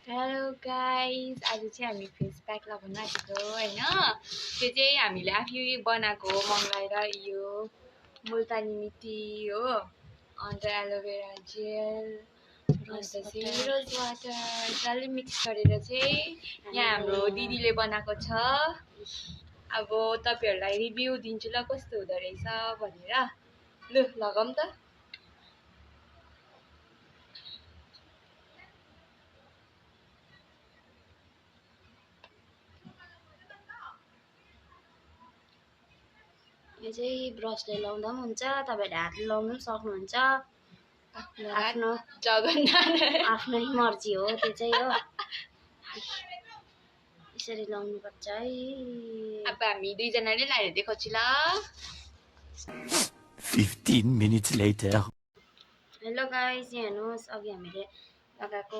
Hello guys, आज चाहिँ हामी फेस प्याक लगाउन आँटेको हैन। त्यो चाहिँ हामीले आफै बनाएको मगाएर यो मुल्तानी मिट्टी हो, अन्त एलोभेरा जेल, अन्त चाहिँ रोज वाटर जसले मिक्स गरेर चाहिँ यहाँ हाम्रो दिदीले बनाएको छ। अब तपाईहरुलाई रिभ्यू दिन्छु ल कस्तो हुँदो रहेछ भनेर। लु लगाऊँ त। यो चाहिँ ब्रसले लाउँदा पनि हुन्छ, तपाईहरुले हातले लाउनु पनि सक्नुहुन्छ। आफ्नो आफ्नै मर्जी हो त्यो चाहिँ हो। यसरी लाउनु पर्छ है। अब हामी दुई जनाले लाएर देखाउँछु ल। 15 minutes later. हेलो गाइस, यहाँ हेर्नुस्, अघि हामीले लगाएको